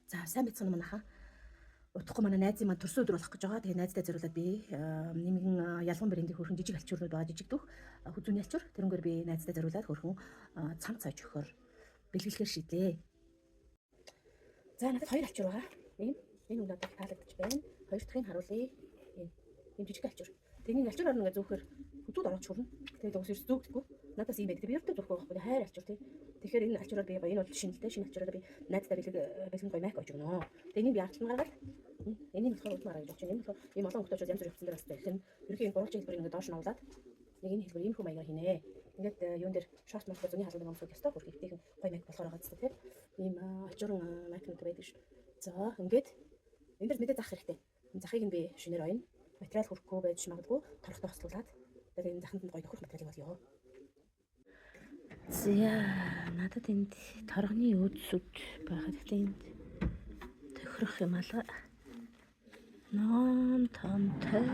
За сайн байцгаана манайхаа. Удахгүй манай найзын маань төрсөн өдөр болох гэж байгаа. Тэгээ найздаа зориулаад би нэмгэн ялган брендийн хөрхэн жижиг альчуурнууд байгаа. Жижиг дөх хүзүүний альчуур. Тэрнгээр би найздаа зориулаад хөрхэн цам цааж өгөхөр бэлгэлэхээр шийдлээ. За надад хоёр альчуур байгаа. Ийм энэ үг надад таалагдчих байна. Хоёр дахьыг харуулъя. Ийм ийм жижиг альчуур. Тэрний альчуураар ингээ зөөхөр хүзүүд орооч хүрнэ. Тэгээд угсаа ерөөс зөөгдөхгүй. Надаас ийм байдаг. Би ердөө зөхгүй байхгүй. Хайр альчуур тий. Тэгэхээр энэ альчуураар би гоё энэ бол шинэ л дээ. Шинэ альчуураар би найздаа бэлэг бэлэн гоё майк ойж өгнө. Тэгээд энийг би ард нь гаргаад энийг болохоор удмаар гэж бодчих. Энэ болохоор ийм олон өнгөтэй учраас янз бүрийн хувцсан дээр бас байх нь. Ерөнхий энэ гурвалжин хэлбэрийг ингээ доош нь овлаад нэг энэ хэлбэр иймэрхүү маягаар хийнэ. Ингээд юун дээр шорт морт зуны халуун өмсөх ёстой хөрх ихтэйхэн гоё майк болохоор байгаа зү тий. Ийм альчуурын майкнууд байдаг шүү. За ингээд энэ дэр мэдээ зах хэрэгтэй. Энэ захыг нь би шинээр оёно. Материал хөрөхгүй байж магадгүй торохтой хослуулад тэгээд энэ заханд нь гоё тохирох материалыг олъё. За надад энд торгоны үүдсүүд байгаа. Гэхдээ энд тохирох юм алга. Ноон томтой.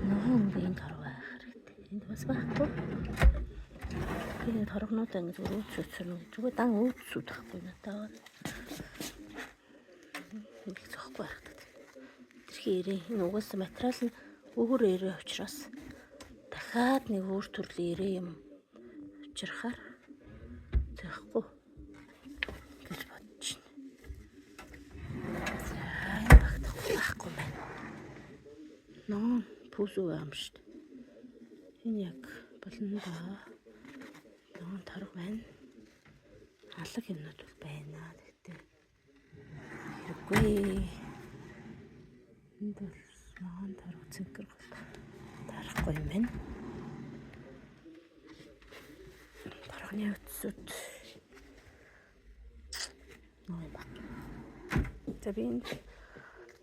Ноон өнгийн торго байх хэрэгтэй. Энд бас байхгүй. Тэгэхээр торгонуудаа ингэж үүдсүүд нь зүгээр дан үүдсүүд байхгүй надад. Нэг зөхгүй байх таа. Тэрхий ирээ. Энэ угаасаа материал нь өөр ирээ учраас дахиад нэг өөр төрлийн ирээ юм учрахаар зөхгүй гэж бодож байна. За энэ багтахгүй байхгүй байна. Ноо пүсүү юм шүү дээ. Энэ яг болно доо. Ноо торг байна. Алаг юмнууд бол байна. Тэгтээ хэрэггүй. Энд бол ногоон торг цэнхэр гол тарахгүй юм байна. Торгоны үтсүүд ноо юм баг. За би энд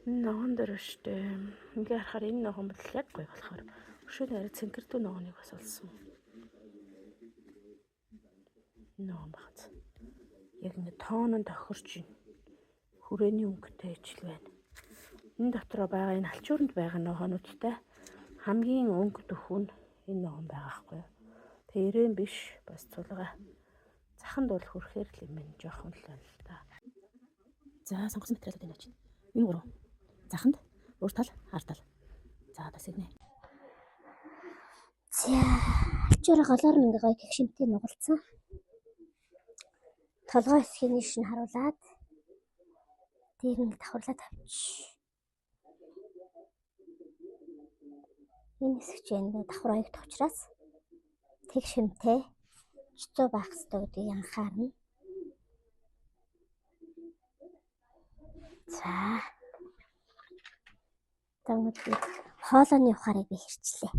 ногоон дээр штэ. Ингээ харахаар энэ ногоон бол яг гоё болохоор өшөө арай цэнхэрдүү ногооныг бас олсон. Энэ ногоон багц. Яг ингээ тоон нь тохирч байна. Хүрээний өнгөтэй ижил байна. Энэ дотроо байгаа энэ алчууранд байгаа ногоонуудтай хамгийн өнгө дөхөн энэ ногоон байгаа хгүй юу. Тэг ирээн биш бас цулгаа. Заханд бол хүрэхээр л юм байна. Жохон л байна л та. За сонгосон материалууд энэ очив. Энэ гурав. Заханд, өөр тал, хар тал. За бас игнэ. За альчуураа голоор нь ингээ гоё гэгшинтэй нугалцсан. Толгой хэсгийг нь шин харуулад дээр нь давхарлаад авч. Энэ хэсэг чинь давхар оёгдох учраас тэг шимтэй чицүү байх ёстой гэдгийг анхаарна. За. За өнөөдөр хоолойны ухаарыг би хэрчлээ.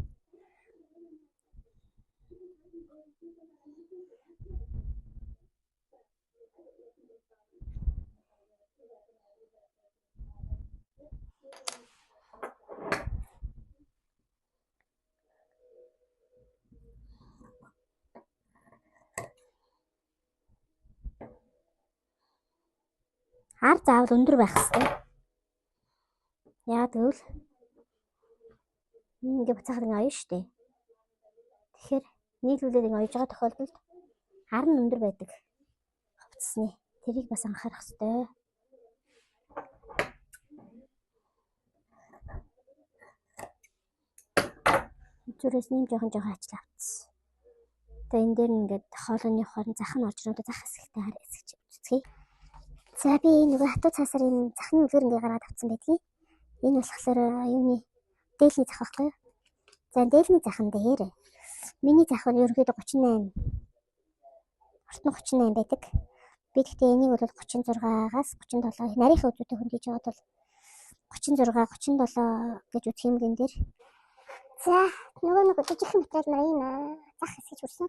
Ар заавал өндөр байх ёстой. Яагаад гэвэл ингээ буцаахад ингээ оёно шүү дээ. Тэгэхээр нийлүүлээд ингээ оёж байгаа тохиолдолд ар нь өндөр байдаг хувцсны. Тэрийг бас анхаарах ёстой. Зүрээс нэм жоохон жоохон ажил авчихсан. Тэгээ энэ дээр ингээд хоолойны хорн зах нь орж ирээд зах хэсэгтэй хар хэсэг үзцгээе. За би нөгөө хатуу цаасаар энэ захны үлгэр ингээ гаргаад авсан байдгийг. Энэ болохоор юуны дээлний зах байхгүй юу? За дээлний захан дээр миний зах нь ерөнхийдөө 38 урт нь 38 байдаг. Би гэхдээ энийг бол 36-аас 37 нарийнхаа үзүүтэй хөндөж байгаа бол 36 37 гэж үзэх юм гэн дээр. За нөгөө нэг жижигхэн материал нар энэ зах хэсгэж хүрсэн.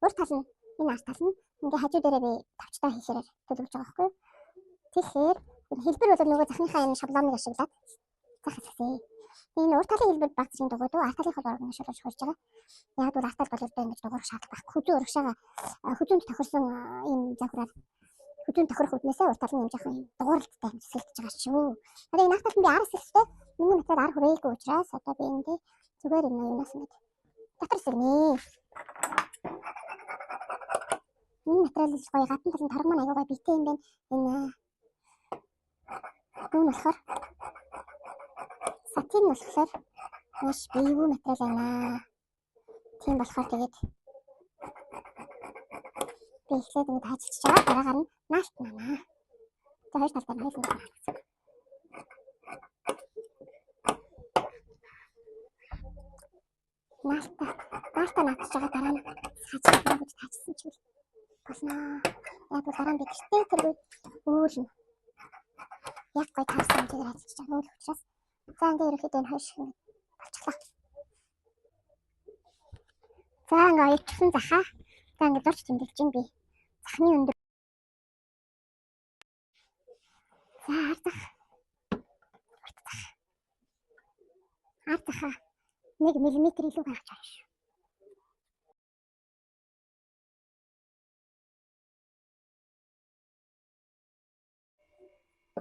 Урд тал нь энэ арт тал нь ингээ хажуу дээрээ би тавчтаа хийхээр төлөвлөж байгаа байхгүй юу? Тэгэхээр хэлбэр бол нөгөө захныхаа энэ шаблоныг ашиглаад зах хэсгсээ. Энэ урд талын хэлбэр баг зэргийн дугуйд арт талын хол орно шулууж хурж байгаа. Яг бол арт тал бол ердөө ингэж дугуурах шаардлага байхгүй. Хүзүү урагшаага хүзүүнд тохирсон ийм завхраар хүзүүнд тохирох үднээсээ урд тал нь юм жоохон юм дугууралттай юм хэсэгдэж байгаа шүү. Одоо энэ арт талд нь би ар хэсэгтэй миний материал ар хүрээгүй учраас одоо би энэ зүгээр энэ юунаас ингэж дотор хэсэгнэ. Энэ материал л гоё, гадна талын торог маань аягүй гоё биетэй юм байна. Энэ юу нь болохоор сатин болохоор маш биегүй материал байна. Тийм болохоор тэгээд би эхлээд ингэ таажчихж байгаа. Дараагаар нь наалт нана. За хоёр талдаа нь хоёуланг харагдсан. Наалтаа наатчих байгаа, дараа нь хаажих гэж таажсан ч болно. Яг бол дараа нь би гэртээ тэргүй өөр нь яг гоё таарсан хэмжээгээр ажиллаж байгаа үйл учраас за ингээ ерөнхийдөө энэ хоёр шиг болчихлоо. За ингээ оёрчсон захаа. За ингээ зурч тэмдэглэж байна би. Захны өндөр. За ар зах. Урт зах. Ар захаа 1 мм илүү гаргаж байгаа шүү.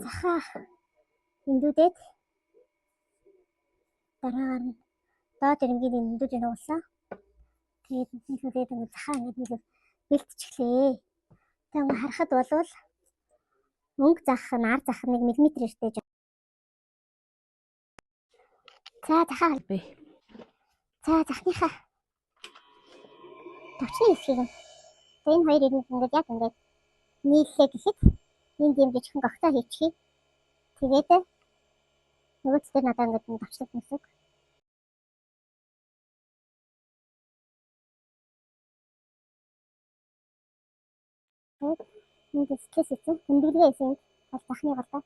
Захаа эндүүдэд дараагаар нь доод эренгийн эндүүдийг нуулсан. Тэгээд нийлүүлээд ингээ захаа ингээд нийлүүл бэлтчихлээ. Тэгээ ингээ харахад болвол мөнгө зах нь ар зах 1 мм эртэй. За захаа Би. За захныхаа товчны хэсгийг нь. За энэ хоёр эрэнд ингээд яг ингээд нийллээ гэхэд энд юм жижигхэн гогцоо хийчихье. Тэгээд нөгөө дээр надад ингээд товчлог гэсэн үг. Энд сэтгэлээс хийсэн тэмдэглэгээ хийсэн бол захны голдоо.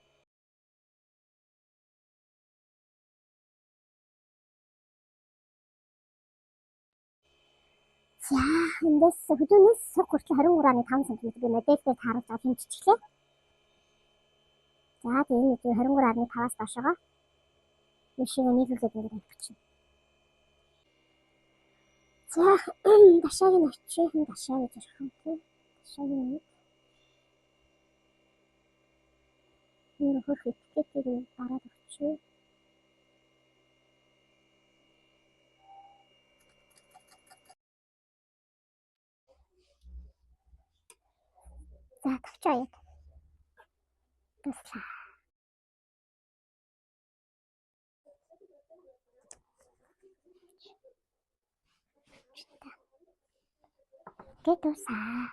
За эндээс хөдөөний суг хүртэл 23.5 см би модель дээр тааруулж аваад хэмжчихлээ. За тэгээ энэ 23.5-аас доошоогоо энэ шиг нийлүүлээд ингээд авчихна. За дашааг нь очие, дашаа гэж ярих юм тий. Дашааг нь энэ хөрх этикетийг нь дараад өгчээ. За тавчаа яг. Туслаа. Гэ туслаа.